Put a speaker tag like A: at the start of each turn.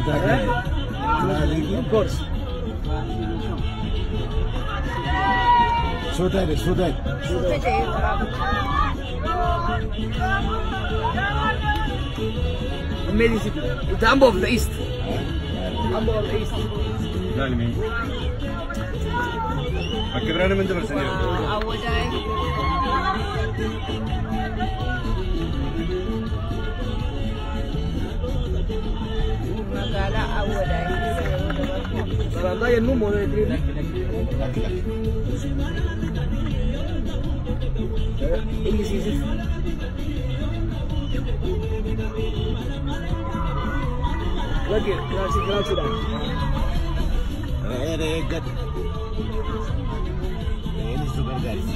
A: Of course.
B: So tight, so tight.
A: Amazing city. It's the Ambo of the East. Ambo of the East.
C: Awwaday. Magaalaa Awwaday keessa yeroo dabartu.
A: Sagantaa jennu mootii Ingilisiisis. Lakki kilaasii kilaasiidhaan.
B: Re'ee re'ee gad. Re'eenis nu gargaarti.